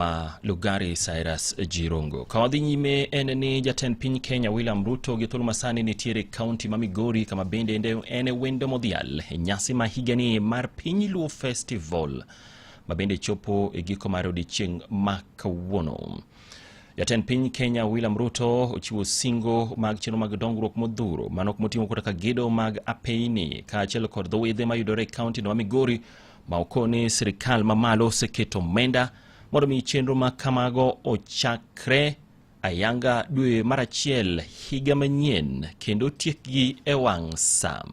Ma Lugari Cyrus Jirongo. Ka wadhi nyime en ni jatend piny Kenya William Ruto gi thuolo masani nitiere kaunti ma Migori, kama bende en e wendo modhial e nyasi ma higani mar Piny Luo Festival, ma bende chopo e giko mar odiechieng' ma kawuono. Jatend piny Kenya William Ruto ochiwo singo mag chenro mag dongruok modhuro mano moting'o kata ka gedo mag apeyni kaachiel kod dho wedhe mayudore e kaunti no ma Migori, ma okoni sirikal mamalo oseketo omenda mondo mi chenro ma kamago ochakre ayanga dwe mar achiel higa manyien kendo tiekgi e wang' sa.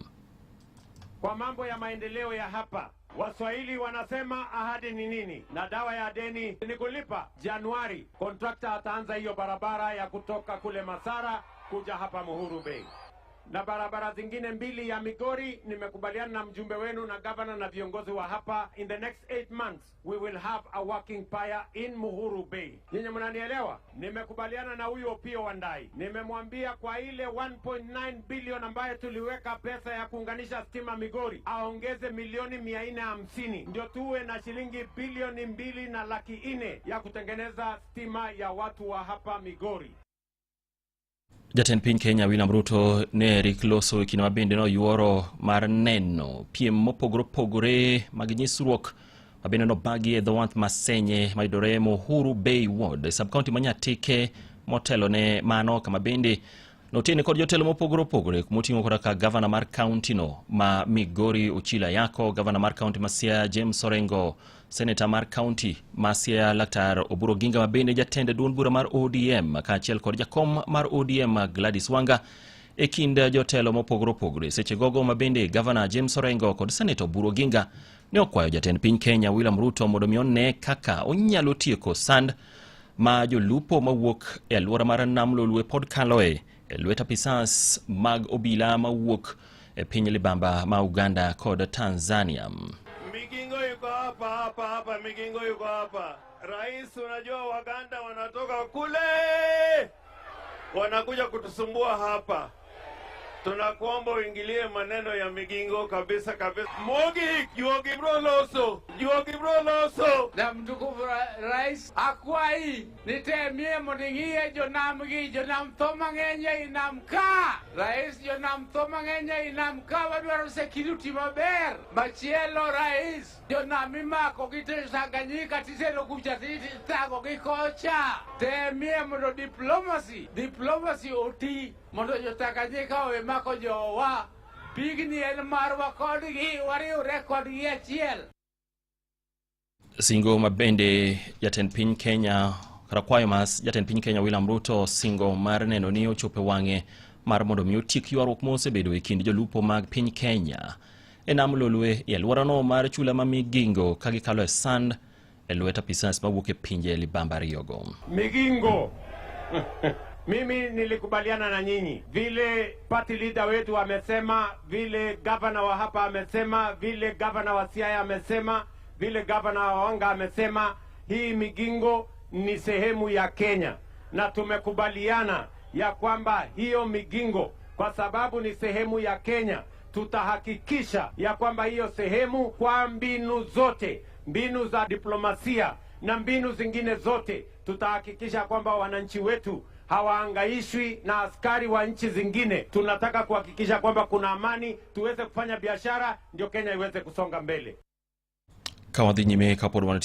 Kwa mambo ya maendeleo ya hapa, Waswahili wanasema ahadi ni nini, na dawa ya deni ni kulipa. Januari kontrakta ataanza hiyo barabara ya kutoka kule Masara kuja hapa Muhuru Bay na barabara zingine mbili ya Migori. Nimekubaliana na mjumbe wenu na gavana na viongozi wa hapa, in the next 8 months we will have a working pier in Muhuru Bay. Nyinyi mnanielewa? Nimekubaliana na huyu Opiyo Wandayi, nimemwambia kwa ile 1.9 billion ambayo tuliweka pesa ya kuunganisha stima Migori, aongeze milioni 450 ndio tuwe na shilingi bilioni 2 na laki 4 ya kutengeneza stima ya watu wa hapa Migori. Jatend piny Kenya William Ruto ne rik loso e kinde ma bende noyuoro mar neno piem mopogore opogore mag nyisruok ma bende nobagi e dho wath Masenye mayudore Muhuru Bay Ward e sub-county ma Nyatike. Motelo ne mano, kama bende notene kod jotelo mopogore opogore, moting'o koda ka gavana mar kaunti no ma Migori Ochilo Ayako, gavana mar kaunti ma Siaya James Orengo, seneta mar kaunti ma Siaya Laktar Oburu Oginga, ma bende jatend duond bura mar ODM, kaachiel kod jakom mar ODM Gladys Wanga, e kind jotelo mopogore opogore. Seche gogo ma bende gavana James Orengo kod seneta Oburu Oginga ne okwayo jatend piny Kenya William Ruto mondo mi one kaka onyalo tieko sand ma jolupo mawuok e alwora mar Nam Lolwe pod kaloe e lwet apisas mag obila mawuok e piny libamba ma Uganda kod Tanzania. Migingo yuko hapa hapa hapa, Migingo yuko hapa. Rais, unajua Waganda wanatoka kule wanakuja kutusumbua hapa. Tunakuomba uingilie maneno ya Migingo kabisa kabisa. Mogik, juogi bro loso, juogi bro loso. Na mtukufu rais, akwayi ni temie mondo ing'iye jonam gi jonam tho mang'eny ei nam ka. Rais, jonam tho mang'eny ei nam ka, wadwaro security maber. Machielo, rais, jonam imako gi Tanganyika titero kucha tithago gi kocha. Temie mondo diplomacy oti mondo jo Tanganyika owe mako jowa. Pigni en marwa kodgi, wariwre kodgi achiel. Singo ma bende jatend piny Kenya kata kwayo ma jatend piny Kenya William Ruto singo mar neno ni ochopo e wang'e mar mondo mi otiek ywaruok mosebedo e kind jolupo mag piny Kenya e nam Lolwe e alworano mar chula ma Migingo ka gikalo e sand e lwet apisas mawuok e pinje libamba ariyogo. Migingo. Mimi nilikubaliana na nyinyi vile party leader wetu amesema, vile gavana wa hapa amesema, vile gavana wa Siaya amesema, vile gavana wa Wanga amesema, hii Migingo ni sehemu ya Kenya, na tumekubaliana ya kwamba hiyo Migingo, kwa sababu ni sehemu ya Kenya, tutahakikisha ya kwamba hiyo sehemu kwa mbinu zote, mbinu za diplomasia na mbinu zingine zote, tutahakikisha kwamba wananchi wetu hawaangaishwi na askari wa nchi zingine. Tunataka kuhakikisha kwamba kuna amani, tuweze kufanya biashara, ndio Kenya iweze kusonga mbele. Ka wadhi nyime kapod wan